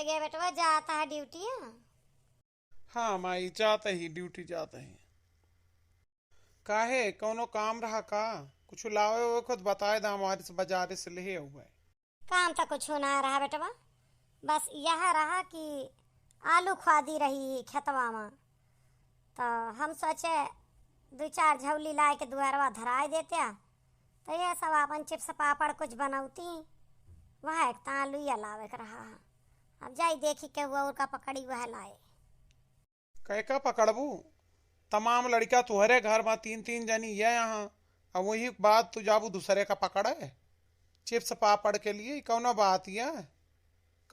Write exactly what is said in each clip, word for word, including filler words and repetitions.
ये बेटवा जाता है ड्यूटी? हाँ माई, जात ही, ड्यूटी जात ही। काहे, कौनो काम रहा का? कुछ लावे हो खुद बताए दा, हमारे से बाजारे से ले हुए। काम तो कुछ ना रहा बेटवा, बस यह रहा कि आलू ख्वादी रही खेतवा में, तो हम सोचे दो चार झौली लाए के दुआरवा धराए देते, तो यह सब अपन चिप्स पापड़ कुछ बनौती। वह एक तो आलू या लावे के रहा। अब जाई देखी के हुआ और का पकड़ी वह लाए। कहे का पकड़बू? तमाम लड़का तुहरे घर में तीन तीन जनी ये यहाँ, अब वही बात तू जाबू दूसरे का पकड़े चिप्स पापड़ के लिए, कौनो बात ये?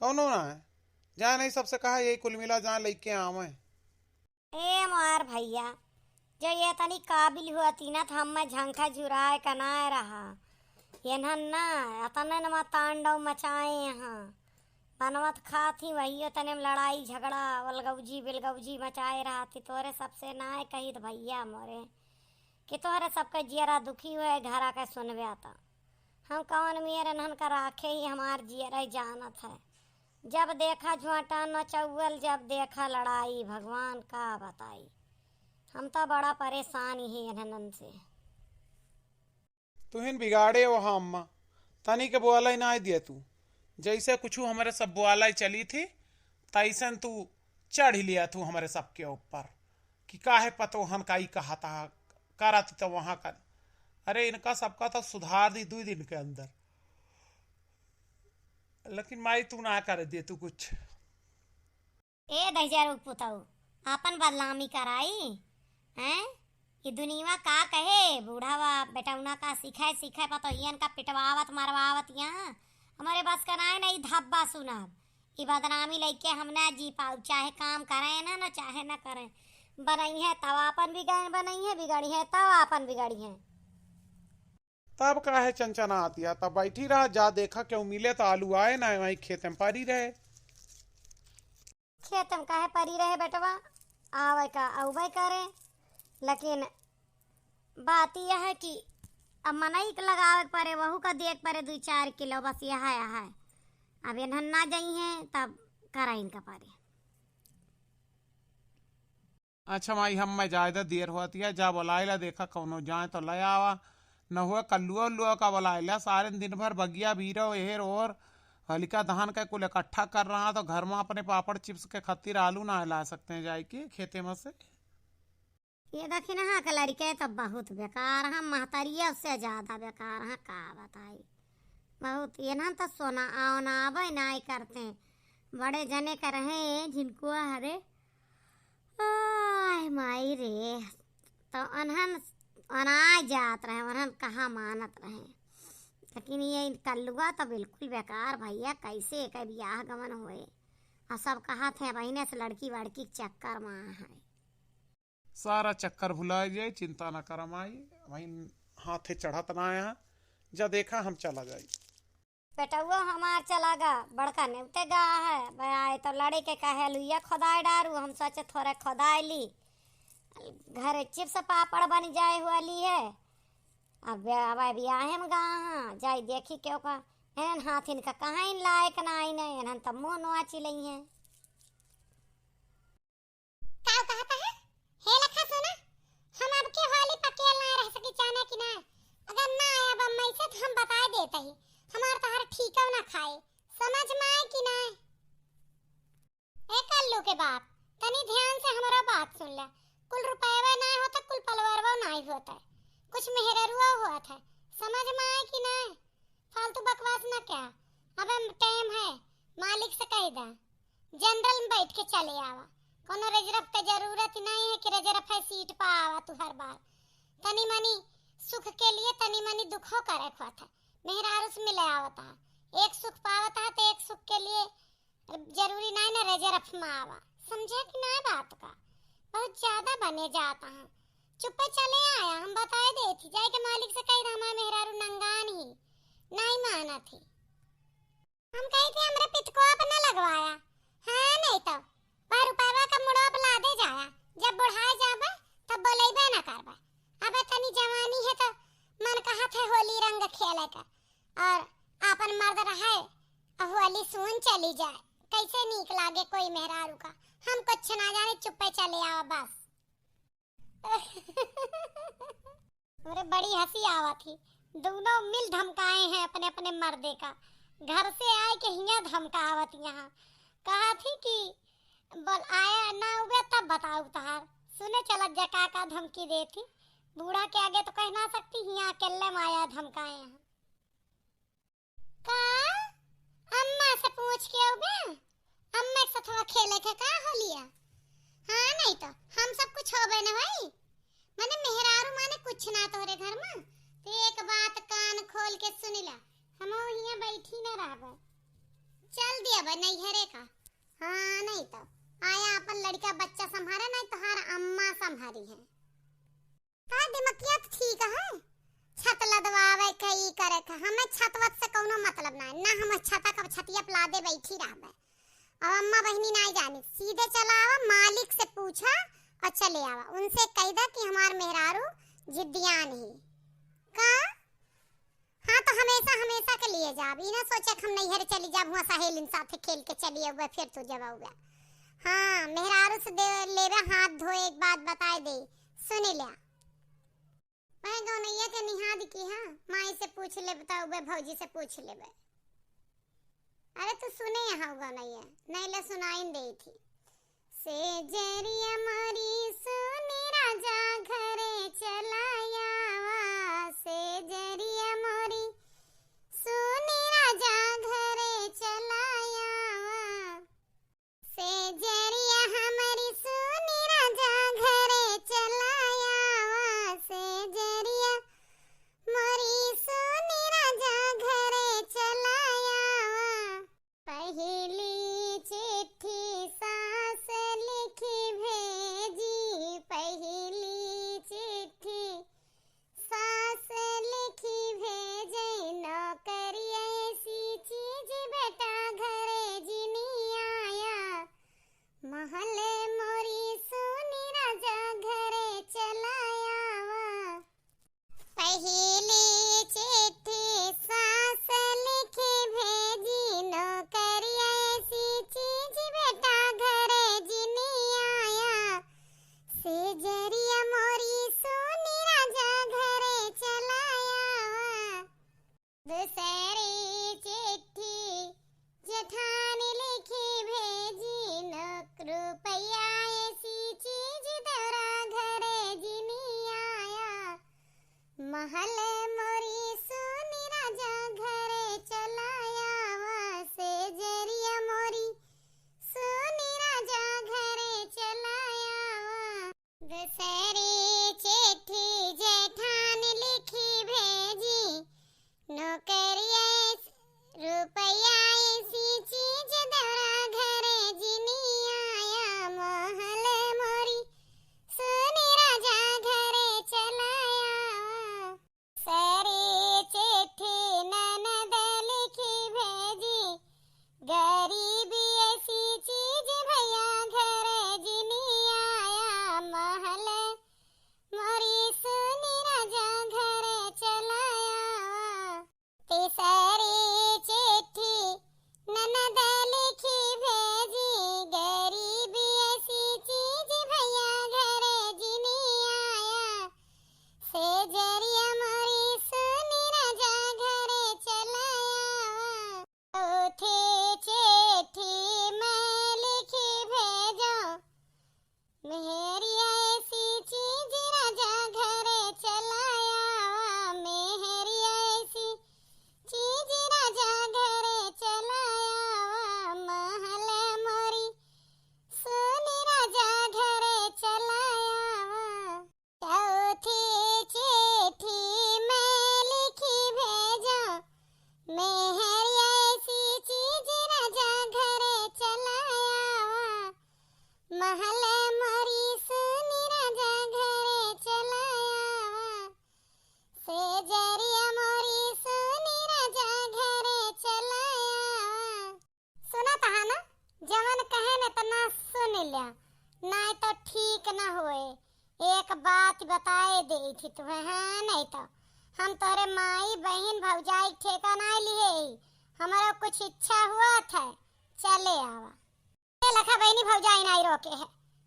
कौनो ना है। जा नहीं सबसे कहा यही कुल मिला जा लेके आवे। ए मार भैया, जो ये तनी काबिल हुआ तीना था, हम झंखा झुराए का ना रहा। ये ना, अतने नमा तांडव मचाए यहाँ। बनवत खात ही वही तने में लड़ाई झगड़ा, अलगौजी बिलगौजी मचाए रहती। तोरे सबसे नाय कहित भैया मोरे कि तोहरे सबके जियरा दुखी हुए, घर आके सुनबे आता। हम कौन मेर इन्हन का राखे ही हमार जियरा जानत है। जब देखा झोंटा नचौल, जब देखा लड़ाई, भगवान का बताई। हम तो बड़ा परेशान ही इन्हन से। तुहिन बिगाड़े हो, हाँ अम्मा, तनी के बोआलाई ना दिया तू। जैसे कुछ हमरे सब बोआलाई चली थी, तैसन तू चढ़ लिया तू हमरे सबके ऊपर कि काहे पतोहन का ई कहा था, करत तो वहाँ कर। अरे इनका सबका तो सुधार दी दो दिन के अंदर, लेकिन माई तू ना कर दे तू कुछ। ए दहिजर पुतऊ, आपन बदनामी कराई, हैं? ई दुनिया का कहे, बूढ़ावा बेटौना का सिखाए, सिखाए पतोहियन का पिटवावत, मरवावत यहाँ। हमरे बस का नाय ना ई धब्बा सुनब। ई बदनामी लइके हम ना जी पाऊ, चाहे काम करें ना, ना चाहे ना करें। बनइहे तब आपन बिगड़-, बनइहे, बिगड़िहे तब आपन बिगड़िहे। तब काहे चनचनातिया? तब बैठी रहा, जा देखा केहू मिले त आलू आए ना, वहीं खेते में परी रहे। खेते में काहे परी रहे बेटवा, आवे का अउबे करे, लेकिन बात यह है कि अब मनई के लगावे के परे, वहू का दिए के परे दुई चार किलो, बस यह है, यह है। अब इन्हन ना जइहें तब कराइन का परे। अच्छा माई, हम मैं जाए दे, देर होती है, जा बोलाए ला, देखा कौनो जाए तो ले आवा। न हुआ कल्लुआ उल्लुआ का बोलाए ला, सारे दिन भर बगिया बीरो एहर ओर हलिका धान का कुल इकट्ठा कर रहा, तो घर में अपने पापड़ चिप्स के खातिर आलू ना ला सकते हैं जाए के खेते में से। ये देखी ना, हाँ के लड़के तो बहुत बेकार हैं, महतरिया से ज्यादा बेकार हैं, का बताई। बहुत, ये ना तो सोना आओ ना आवे ना ही करते हैं। बड़े जने का रहे जिनको हरे आय माई रे, तो अनहन अनाय जात रहे, अनहन कहाँ मानत रहे। लेकिन ये कल्लुआ तो बिल्कुल बेकार भैया, कैसे एकर बियाह गमन होए। और सब कहत हैं बहिने से लड़की वड़की के चक्कर में है। सारा चक्कर भुला जाए, चिंता ना कर माई, वहीं हाथे चढ़त ना आया, जा देखा हम चला जाई। बेटउआ हमार चला गा, बड़का नेवते गा है। बे आए तो लड़े के कहे लुइया खोदाए डारू, हम सोचे थोड़े खोदाए ली। घरे चिप्स पापड़ बन जाए हुआ ली है। अब बे-, अब बियाहे में गा हाँ, जाई देखी क्यों का। एनन हाथ इनका कहाँ इन लायक ना आई ने, एनन तब मुँह नोआ चिलई हैं। का कहत है? हे लखा सुना, हम अब के होली पकेल ना रह सकी, जाने कि ना? अगर ना आया अब मैं से तो हम बताए देत ही, हमार तोहर ठीकव ना खाए, समझ में आए कि ना? ए कल्लू के बाप, तनी ध्यान से हमरा बात सुन ले, कुल रुपयवा ना होता, कुल पलवरवा ना होता, कुछ मेहररुआ होत है, समझ में आए कि ना? फालतू बकवास न क्या, अब हम टाइम है, मालिक से कह दा, जनरल में बैठ के चले आवा। कोनो रिजर्व के जरूरत नहीं है कि रिजर्व है सीट पर आवा तू हर बार। तनी मनी सुख के लिए तनी मनी दुखो करे खोत है। मेहरारू से मिले आवत है, एक सुख पावत है तो एक सुख के लिए जरूरी नहीं ना रिजर्व में आवा। समझे कि ना बात का? बहुत ज्यादा बने जाता है। चुप्पे चले आया, हम बताए देत ही, जाए के मालिक से कह दा, हमारे मेहरारू नंगान ही, नहीं मानत ही। हम कही थे हमरे पितको अब न लगवाया, हाँ नहीं तो पर रुपयवा का मुड़वा पे लादे जाया, जब बुढ़ाए जाबे तब बोलेबे न करबे। अब तनी जवानी है तो मन कहत है होली रंग खेले का, और आपन मर्द रहे और होली सुन चली जाए। कैसे नीक लागे कोई मेहरारू का? हम कुछ ना जाने, चुप्पे चले आवा बस। अरे बड़ी हँसी आवत ही, दोनों मिल धमकाए हैं अपने अपने मर्दे का। घर से आए के हियाँ धमकावत यहाँ, कहत ही कि बोल आया ना हुए तब बताऊ तहार। सुने चलत जा का का धमकी देत ही। बूढ़ा के आगे तो कह ना सकती, हियाँ अकेले में आया धमकाए हैं। का? अम्मा से पूछ के आउबे? अम्मा के सथवा खेले के का होलिया? हाँ, नहीं तो हम सब कुछ होबे न होई। मने मेहरारू माने कुछ ना तोहरे घर में। तो एक बात कान खोल के सुन ला, हम हियाँ बैठी न रहबे, चल दिया बे नैहरे का। हाँ, नहीं तो आया अपन लड़का बच्चा संभारे, नहीं तोहार अम्मा संभारी है। हाँ, दिमकिया तो ठीक है, छत लदवावे के ई करे के, हमें छत वत से कौनो मतलब ना है, ना हम छता का छतिया पे लादे बैठी रहबे। अब अम्मा बहिनी ना जानी, सीधे चला आवा, मालिक से पूछा और चले आवा, उनसे कह दे कि हमार मेहरारू जिद्दियान ही का। हाँ, तो हमेशा हमेशा के लिए जाब, ई ना सोचे कि हम नैहर चली जाब, हुआँ सहेलिन साथे खेल के चली आउबे, फिर तू जब आउबे। हाँ, मेहरारू से दे लेबे हाथ धोए, एक बात बताए दे, सुन लिया। मैं गौनैया के निहाद की हाँ, माई से पूछ लेबे, तो उबे भौजी से पूछ लेबे। अरे तू सुने यहाँ गौनैया, नहीं ले सुनाइन दे थी। से जरिया मोरी सुनी राजा घरे चला आवा, से जरिया मोरी सुनी राजा घरे चला आवा। से जरिया हमरी सुनी राजा घरे चला आवा, से जरिया मोरी सुनी राजा घरे चला आवा। पहिली चिट्ठी सास लिखी भेजी, पहिली चिट्ठी सास लिखी भेजे, नौकरी ऐसी चीज बेटा घरे जिनी आया। महल मोरी सुनी राजा घरे चला आवा। पहिली चिट्ठी सास लिखी भेजी, नौकरी ऐसी चीज बेटा घरे जिनी आया। से जरिया मोरी सुनी राजा घरे चला आवा। दूसरी चिट्ठी जेठान लिखी भेजी, नौक रुपया ऐसी चीज देवरा घरे जिनी आया। महल मोरी सुनी राजा घरे चला आवा, से जरिया मोरी सुनी राजा घरे चला आवा। दूसरी चिट्ठी जेठान लिखी भेजी, नौकरी ऐस-, रुपया ऐसी चीज देवरा घरे जिनी आया। महल मोरी सुनी राजा घरे चला आवा। सरी चिट्ठी ननद लिखी भेजी, गरीबी ऐसी चीज भैया घरे जिनी आया। महल मोरी सुनी राजा घरे चला आवा। तीसरी चिट्ठी ननद लिखी भेजी, गरीबी ऐसी चीज भैया घरे जिनी आया। से जरिया मोरी सुनी राजा घरे चला आवा। चौथी चिट्ठी मैं लिखी भेजो, मेहरिया ऐसी चीज राजा घरे चला आवा, मेहरिया ऐसी चीज राजा घरे चला आवा, महल मोरी सुनी राजा घरे चला आवा। चौथी चिट्ठी मैं लिखी भेजो, मेहरिया ऐसी चीज राजा घरे चला आवा। महल मोरी सुनी राजा घरे चला आवा। से जरिया मोरी सुनी राजा घरे चला आवा। सुनत हा ना, जवन कहे न तना सुन ल्या, नाय तो ठीक न होए। एक बात बताए देई थी तुम्हें, हाँ, नहीं तो हम तोरे माई, बहिन, भौजाई के ठेका नाय लिहे ही। हमरो कुछ इच्छा हुआ था, चले आवा। भौजाई नाई रोके है,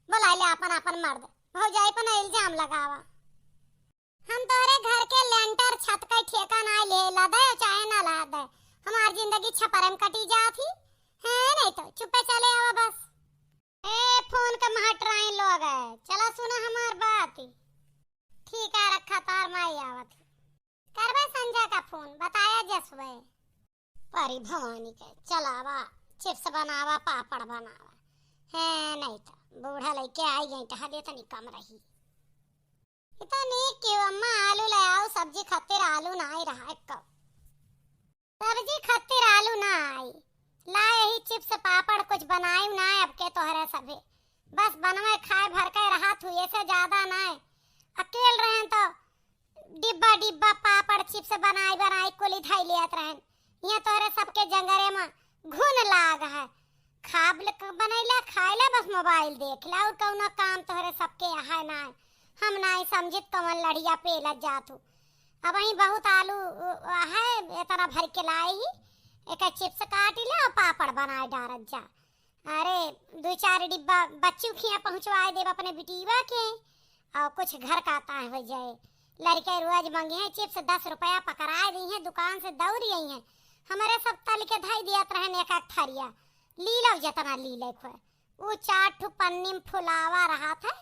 बोलाइ ले आपन आपन मर्द, भौजाई पर ना इल्जाम लगावा। हम तोहरे घर के लेंटर छत का ठेका नाई ले, लदे चाहे ना लदे, हमार जिंदगी छपरे में कटी जात ही है, नहीं तो चुप्पे चले आवा बस। ए, फोन का महटराइन लोग है, चला सुना हमार बात। ठीक है, रखा, तार माई आवत ही। करबे संझा का फोन, बताया जसवे। परी भवानी के चलावा, चिप्स बनावा, पापड़ बनावा, है नहीं तो बूढ़ा लइके आई गई, टहले तनी कम रही। इतनी क्यों अम्मा, आलू ले आओ, सब्जी खातिर आलू नाई रहा है कब। सब्जी खातिर आलू ना आई, ला यही चिप्स पापड़ कुछ बनाई ना, अब के तोहरे सभे बस बनवे खाए भर के रहा थू, ऐसे ज्यादा ना। अकेल रहन तो डिब्बा डिब्बा पापड़ चिप्स बनाई बनाई कुली धई लेत रहन। यहाँ तोहरे सबके जंगरे में घुन लाग है। खाब ल-, बनैला खाइला बस मोबाइल देखला, और कौनो काम तोहरे सबके यहाँ ना। हम ना समझित कौन लड़िया पेलत जात हूँ। अब वहीं बहुत आलू, अ, है, इतना भर के लाए ही, एक चिप्स काट ले और पापड़ बनाए डारत जा। अरे, दो चार डिब्बा बच्चू खिया पहुँचवाए देब अपने बिटीवा के, और कुछ घर का ताए हो जाए। लड़के रोज मंगे हैं चिप्स, दस रुपया पकड़ाए दी हैं, दुकान से दौड़ आई हैं। हमारे सब तल के धई दियत रहन एक एक थरिया, ली लो जितना ली ले खोए। वो चार ठो पन्नी में फुलावा रहा था,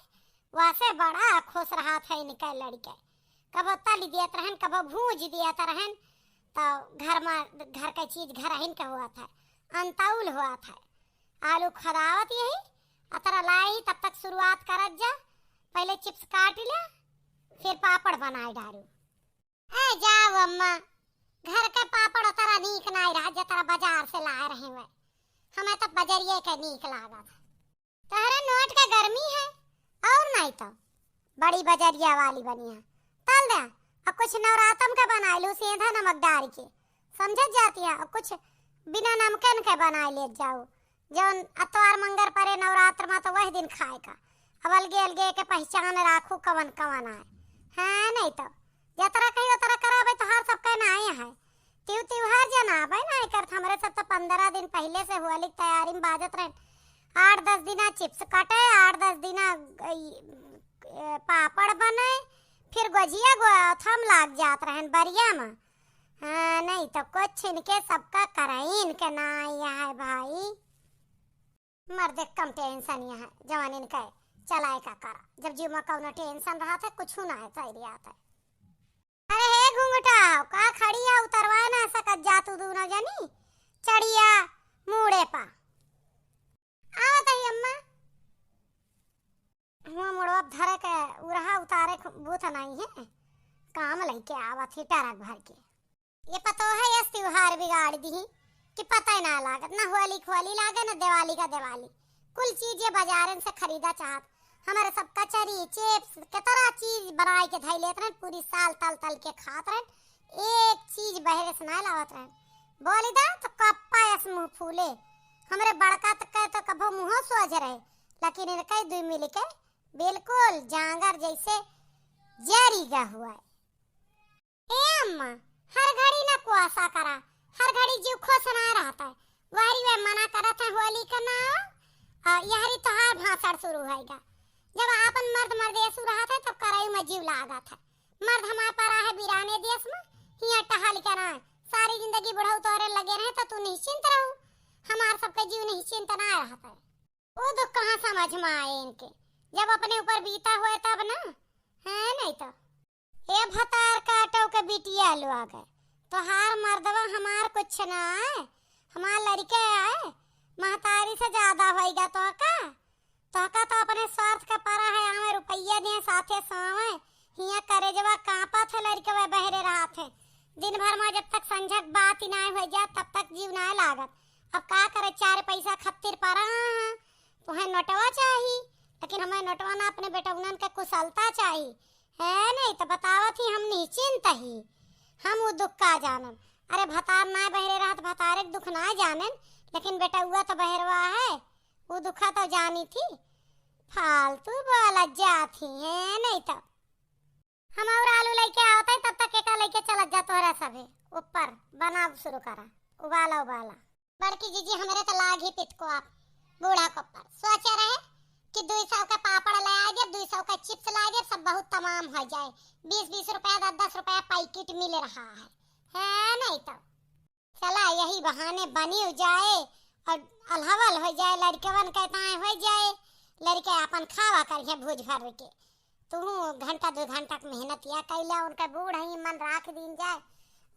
वैसे बड़ा खुश रहा था इनके लड़के। कबो तल दियत रहन, कबो भूज दियत रहन, तो घर में, घर के चीज घर हिन के हुआ था, अंतौल हुआ था। आलू खदावत यही, अतरा लाई, तब तक शुरुआत करत जा। पहले चिप्स काट ले, फिर पापड़ बनाए डालू। ए जाओ अम्मा, घर के पापड़ उतरा नीक नाई रहा, जतरा बाजार से लाए रहे हुए। हमें तो बजरिए के नीक लागत। तहरे नोट का गर्मी है, और नहीं तो बड़ी बजरिया वाली बनी है। तल दे, अब कुछ नवरातम का बनाए लू, सेंधा नमक डाल के। समझत जाती है, अब कुछ बिना नमकन के बनाए ले जाओ। जौन अतवार मंगर परे नवरात्र में तो वही दिन खाए का। अब अलगे अलगे के पहचान राखू कवन कवन आए। हाँ, नहीं तो जतरा कही उतरा कराबे, तोहार सबके नाए है। तिउ तिउहार जनाबे नाए करत, हमरे सब तो पंद्रह दिन पहले से होली के तैयारी में बाजत रहे। आठ दस दिना चिप्स कटे, आठ दस दिना, ई, ए, पापड़ बने, फिर गोजिया गो-, थम लाग जात रहन बरिया में। हाँ, नहीं तो कुछ इनके सबका कराई इनके ना आया है भाई। मर्दे कम टेंशन यहाँ जवान इनके चलाए का करा। जब जीव में कौनो टेंशन रहा था, कुछ ना है, सही रिया था। अरे हे घुंघटा, का खड़ी है, उतरवा ना सकत जा तू दूनो जनी चढ़िया मूड़े पा। आवत ही अम्मा। हुआ मुड़वा धरे के उरहा उतारे खु-, बूथ नहीं है, काम लइके आवत ही टरक भर के। ये पतो है, यस त्योहार बिगाड़ दी कि पता ही ना लागत, ना होली खोली लागे, ना दिवाली का दिवाली। कुल चीज ये बाजारन से खरीदा चाहत। हमारे सब कचरी, चिप्स, कितना चीज बनाए के धई लेत रहन, पूरी साल तल तल के खात रहन, एक चीज बहरे से ना लावत रहन। बोली दा तो कप्पा यस मुंह फूले। हमरे बड़का तक के तो कभो मुंह सोझ रहे, लेकिन इनके दुई मिल के बिल्कुल जांगर जैसे जरी गा हुआ है। ए अम्मा, हर घड़ी ना कुआसा करा, हर घड़ी जीव खुश ना रहत है। वहरी वे मना करत है होली का ना, और यहरी तोहार भाषण शुरू होएगा। जब आपन मर्द मर्देसु रहत है, तब करई में जीव लागत है। मर्द हमार परा है बिराने देश में, हियाँ टहल के ना, सारी जिंदगी बुढ़ऊ तोहरे लगे रहे, तो तू निश्चिंत रहू। हमार सबके जीव निश्चिंत ना रहत है। वो दुख कहाँ समझ में आए इनके, जब अपने ऊपर बीता हुए तब ना, है नहीं तो। ए भतार काटो के बिटिया लोग, तोहार मर्दवा हमार कुछ ना आए, हमार लड़के आए, महतारी से ज्यादा होइगा तोहका। तोहका तो अपने स्वार्थ का परा है, आवे रुपया दे साथे सावे, हियाँ करेजवा कांपत है, लड़कवा बहरे रहत है। दिन भर में जब तक संझक बात ही ना हो जा, तब तक जीव ना लागत। अब का करे, चार पैसा खत्तिर परा है, तुहें नोटवा चाही, लेकिन हमें नोटवा ना, अपने बेटौनन के कुशलता चाही। है नहीं तो बतावत ही हम निश्चिंत ही, हम उ दुख का जानन। अरे भतार ना बहरे रहत, भतारे के दुख ना जानन, लेकिन बेटौआ तो बहरवा है, उ दुखा तो जानी थी। फालतू बोला जात ही है नहीं तो। हम और आलू लेके आवत है, तब तक एका लेके चलत जा तोहरा सभे। ऊपर बनाव शुरू करा, उबाला उबाला। बड़की जीजी, हमरे त लाग ही पितको आप। बूढ़ा को पर सोचे रहे कि दुई सौ का पापड़ लाइ देब, दुई सौ का चिप्स लाइ देब, सब बहुत तमाम होइ जाए। बीस बीस रुपया, दस दस रुपया पैकेट मिल रहा है, है नहीं तो। चला, यही बहाने बनिउ जाए और अलहवल होइ जाए, लड़िकवन के ताए होइ जाए, लड़िके आपन खावा करिहें भूज भर के। तू घंटा दुइ घंटा के मेहनतिया कइला, उनका बूढ़ ही मन राख दीन जाए।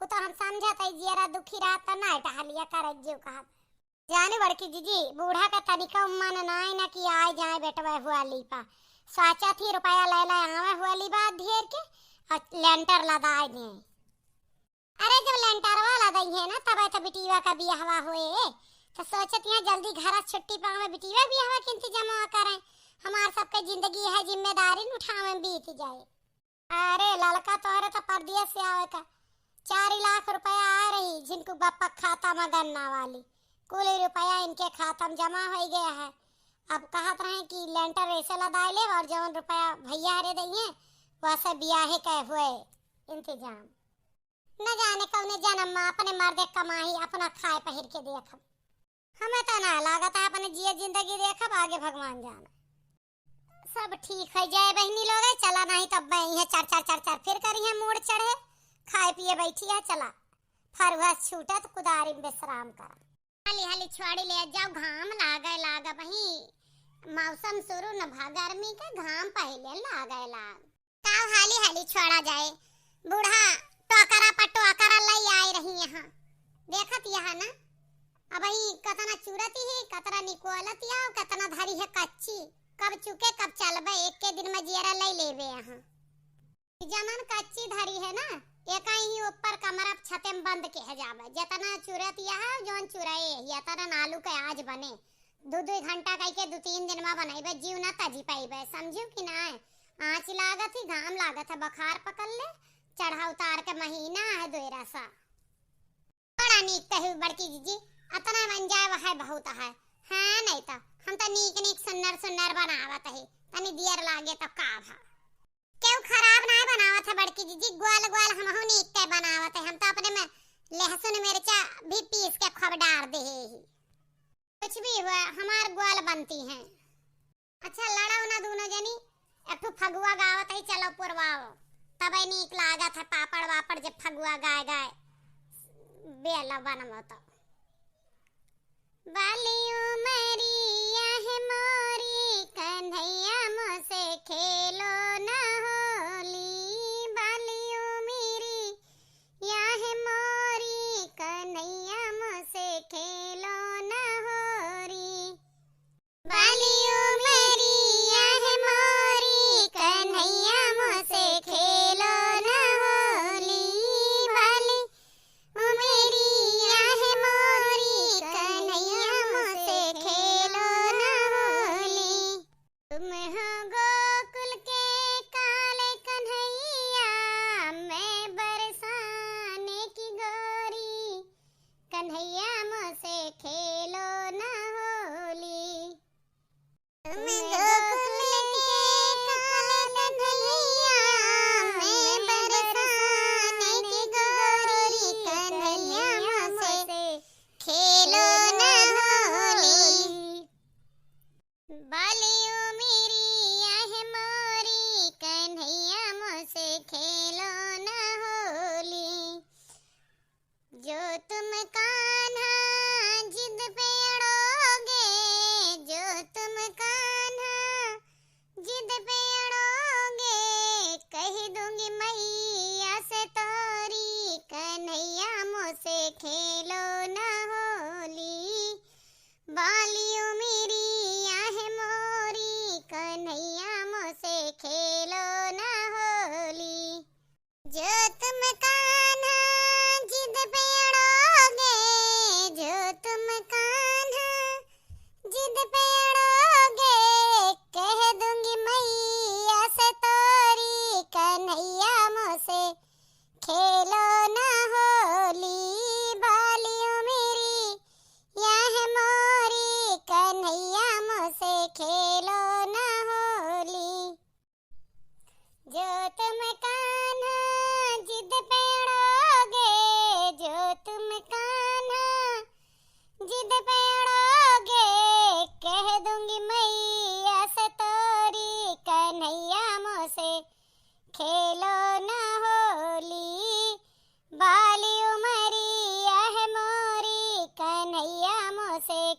उ तो हम समझत है जियरा दुखी रहत तो ना टहलिया करत जिउ कहत। जाने बड़की जिज्जी, बूढ़ा का तनिका मन नाई ना कि आइ जाए बेटवा हुआली पा। साचा थी रुपया लइ लइ आवे हुआली बा ढेर के, और लेंटर लदाइ दे। अरे जब लेंटरवा लदइहें ना, तबे तो बिटिया का बियाहवा होए। तो सोचत यहाँ जल्दी घर से छुट्टी पावे, बिटिया बियाहवा के इंतजामवा करें। हमार सबके जिंदगी है जिम्मेदारी उठावे में बीत जाए। अरे ललका तोहरे तो परदेस से आवे का चार लाख रुपया आए रही, झिनकू बापा खाता में गन्ना वाली, कुल रुपया इनके खाता में जमा होइ गया है। अब कहत रहे कि लेंटर ऐसे लदाइ लेब और जौन रुपया भैया हरे दइहें, वैसे बियाहे के हुए इंतजाम। न जाने कौने जन्म में अपने मर्दे कमाई अपना खाए पहिर के देखब। हमें तो ना लागत है अपने जिए जिंदगी देखब, आगे भगवान जाने। सब ठीक होइ जाए बहिनी लोग, चला नहीं तब मैं इहे चर चर चर चर फिर करिहे मूड़ चढ़े, खाए पिए बैठी है, चला फरुहा छूटत कुदारी में विश्राम करा। हाली हाली छोड़ी ले जाओ, घाम लागे लाग बही, मौसम शुरू न भा गर्मी के, घाम पहिले लागे लाग। ताव हाली हाली छोड़ा जाए, बूढ़ा टोकरा पर टोकरा लई आए रही यहाँ, देखत यहाँ ना, अबही कतना चुरती है, कतना निकोलत या, कतना धरी है कच्ची, कब चुके कब चलबे, एक के दिन में जियरा लई लेबे यहाँ। जमन कच्ची धरी है ना, एका ही ऊपर कमरा छते में बंद के है जाबे, जतना चुरत या है, जौन चुराए, या तना आलू के आज बने, दो दो घंटा कह के दो तीन दिन में बनइबे, जीव ना तजी पाइबे, समझू कि ना? आँच लागत ही, घाम लागत है, बुखार पकड़ ले, चढ़ा उतार के महीना है दोयरा सा। बड़ा नीक कही बड़की जिज्जी, अतना बन जाए वह बहुत है। हाँ नहीं तो हम तो नीक नीक सुन्नर सुन्नर बनावत है, तनी देर लागे तो का भा। केहू खराब ना बनावत है बड़की जिज्जी, ग्वाल ग्वाल हमहू नीक के बनावत है। हम तो अपने में लहसुन मिर्चा भी पीस के खूब डार दे ही। कुछ भी हुआ, हमार ग्वाल बनती हैं। अच्छा लड़ाओ ना दोनों जनी, एक ठो फगुआ गावत है, चलो पुरवाओ, तबे नीक लागत है पापड़ वापड़ जब फगुआ गाए गाए बेला बनबो तो। बाली उमरिया है मोरी कन्हैया मोसे खेलो न होली, बाली उमरिया है मोरी कन्हैया मोसे खेलो न होरी। बाली उमरिया है मोरी कन्हैया मोसे खेलो न होली, बाली उमरिया है मोरी कन्हैया मोसे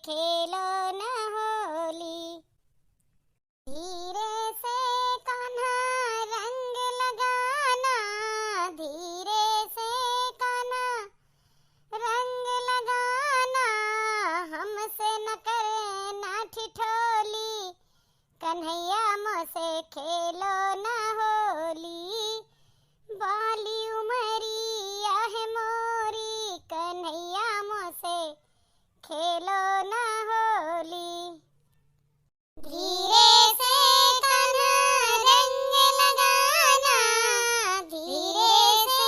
खेलो ना होली। धीरे से कान्हा रंग लगाना, धीरे से कान्हा रंग लगाना, हमसे न करे ना ठिठोली, कन्हैया मोसे खेलो ना होली। बाली उमरिया है मोरी, कन्हैया मोसे खेलो ना होली। धीरे से कान्हा रंग लगाना, धीरे से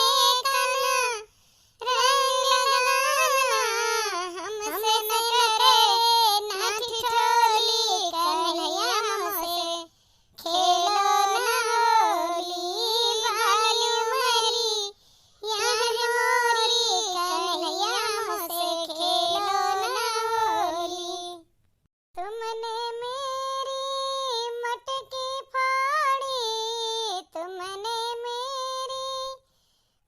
कान्हा रंग लगाना, हमसे न करे ना ठिठोली, कन्हैया मोसे खेलो ना होली। बाली उमरिया है मोरी, कन्हैया मोसे खेलो ना होली। तुमने मेरी मटकी फोड़ी, तुमने मेरी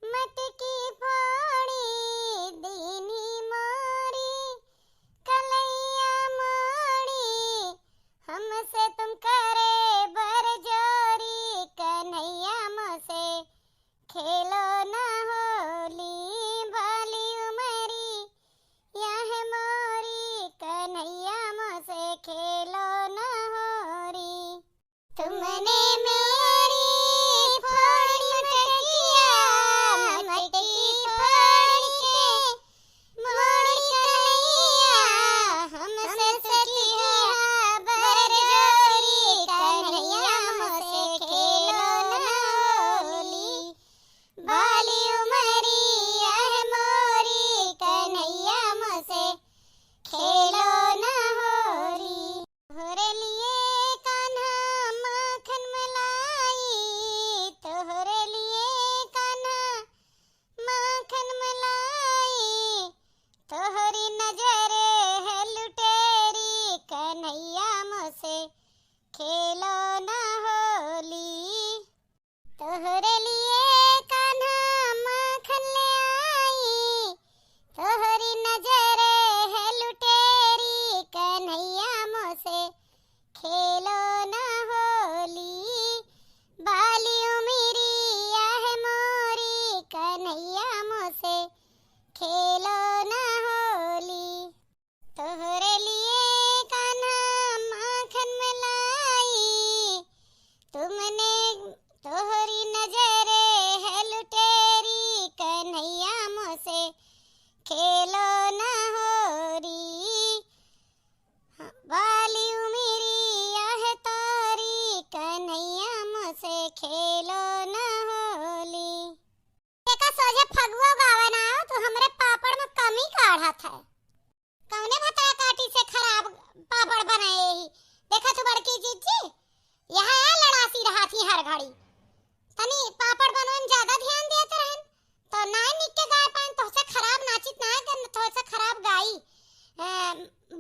मटकी फोड़ी, दीनी मोरी कलैया मोड़ी, हमसे तुम करे बरजोरी, कन्हैया मोसे खेलो ना होली। बाली उमरिया है मोरी, कन्हैया मोसे खेलो ना होली। तुमने मेरी फोड़ी मटकिया, मटकी फोड़ के मोड़ी कलैया, हमसे सखिया बरजोरी, कन्हैया मोसे खेलो ना होली। बाली उमरिया है मोरी, कन्हैया मोसे खेलो ना होली। तोहरे लिए कान्हा माखन मलाई, तोहरे लिए कान्हा माखन मलाई, तोहरी नजर है लुटेरी, कन्हैया मोसे खेलो ना होली। तोहरे लिए कान्हा माखन ले आई, तोहरी नजर है लुटेरी, कन्हैया मोसे खेलो ना होली। बाली उमिरिया है मोरी, कन्हैया मोसे खेलो ना होली। तोहरे लिए कान्हा माखन मलाई, तुमने, तोहरी नजर है लुटेरी, कन्हैया मोसे खेलो ना होली। बाली उमिरिया है तोरी, कन्हैया मोसे खेलो ना होली। एका सोझे फगुआ गावे ना आओ, तू हमरे पापड़ में कमी काढ़त है। कौने भतरा काटी से खराब पापड़ बनाए ही? देखा तू बड़की जीजी, यहाँ आ लड़ासी रहा थी हर घड़ी। तनी पापड़ बनवे में ज्यादा ध्यान देत रहन, तो ना निक के गाय पान, तोहसे खराब नाचित ना है, तोहसे खराब गाई। अ,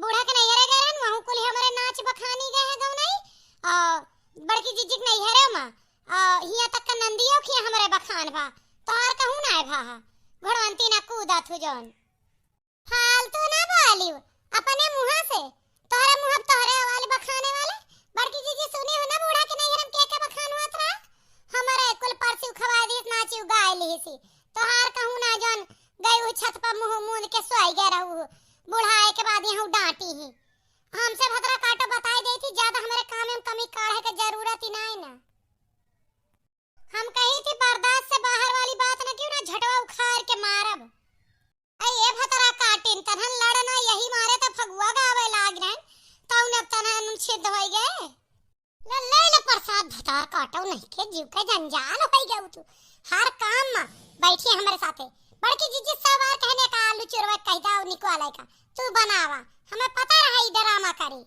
बूढ़ा के नैहरे गए रहन, वहूँ कुल हमरे नाच बखानी गए हैं गौनाई, और बड़की जीजी के नैहरे में, और हियाँ तक का नंदियो खिया हमरे बखान बा, तोहार कहूँ ना है भा, घोड़वंती ना कूदा थू जौन। फालतू ना बोलियो, अपने मुँहा से, तोहरे मुँह अब तोहरे वाले बखाने वाले। बड़की जीजी सुनी हो ना, बूढ़ा के नैहर में के के बखान होत रहा, हमरे कुल परसी उखवाए दिस, नाची उगाए लिहिसी। तोहार कहूँ ना जौन गई उ छत पर मुँह मूंद के सोई गए रहू, बूढ़ा आए के बाद यहू डांटी ही। हमसे भतरा काटो बताई देई थी, ज्यादा हमरे काम में कमी काढ़े के जरूरत ही नाई ना। हम कही थी बर्दाश्त से बाहर वाली बात न क्यों ना झटवा उखाड़ के मारब। अरे ए भतरा काटिन, तनहन लड़ना यही मारे तो फगुआ गावे लाग रहन, तौन अब तनहन छिद होई गए। ले, ले, ले प्रसाद भतार काटो नहीं के जीव के जंजाल होई गए तू। हर काम में बैठी हमरे साथे। बड़की जीजी सवार कहने का आलू चुरवा कह दा निकवाले का। तू बनावा, हमें पता रहा ई ड्रामा करी।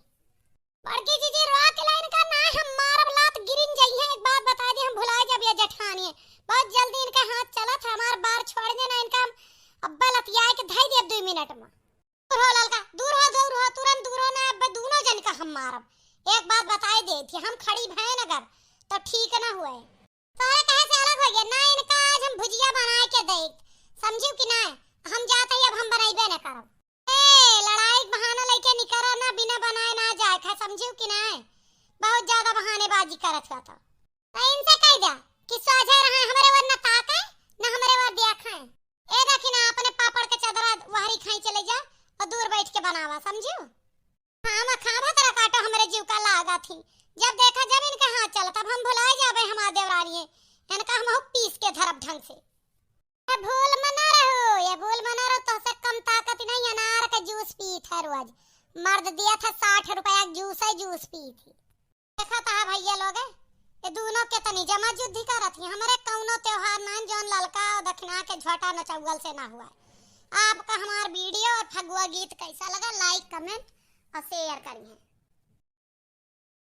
बड़की जीजी रोआ के लाइन का ना हम मारब लात गिरिन जइहे। एक बात बता दी हम भुलाए जब ये जेठानी है। बहुत जल्दी इनका हाथ चलत है, हमार बार छोड़ देना इनका हम अब्बे लतियाए के धई देब दुई मिनट में। दूर हो ललका, दूर हो, दूर हो, तुरंत दूर हो ना अब्बे दोनों जन का हम मारब। एक बात बताए दे थी हम खड़ी भैन अगर तो ठीक ना हुए। तोहरे कहे से अलग हो गया ना इनका आज हम भुजिया बनाए के दे। समझू कि ना हम जाते ही अब हम बनाइबे ना करब। ए, लड़ाई के बहाना लइके निकरा ना, बिना बनाए ना जाए खाए, समझियो कि नाय? बहुत ज्यादा बहानेबाजी करत हुआ तो। तो इनसे कह जा कि सोझे रहे, हमरे ओर न ताके, न हमरे ओर देखे। ए देखी ना, अपने पापड़ के चदरा वहरी खाई चले जा और दूर बैठ के बनावा, समझियो? खावा खावा तेरा काटो हमरे जीव का लागत ही। जब देखा जब इनके हाथ चला, तब हम भुला जाबे हमार देवरानी है। इनका हम पीस के धरब ढंग से। ये भूल मना रहो, ये भूल मना रहो, तोहसे कम ताकत नहीं, अनार का जूस पीत है रोज। मर्द दिया था साठ रुपया का जूस है, जूस पीत ही। देखा था भैया लोग, ये दोनों के तनी जमा जुद्धी करत ही। हमरे कौनो त्योहार ना जौन ललका और दक्षिणा के झोटा नचौगल से ना हुआ। आपका हमार वीडियो और फगुआ गीत कैसा लगा, लाइक, कमेंट और शेयर करिए।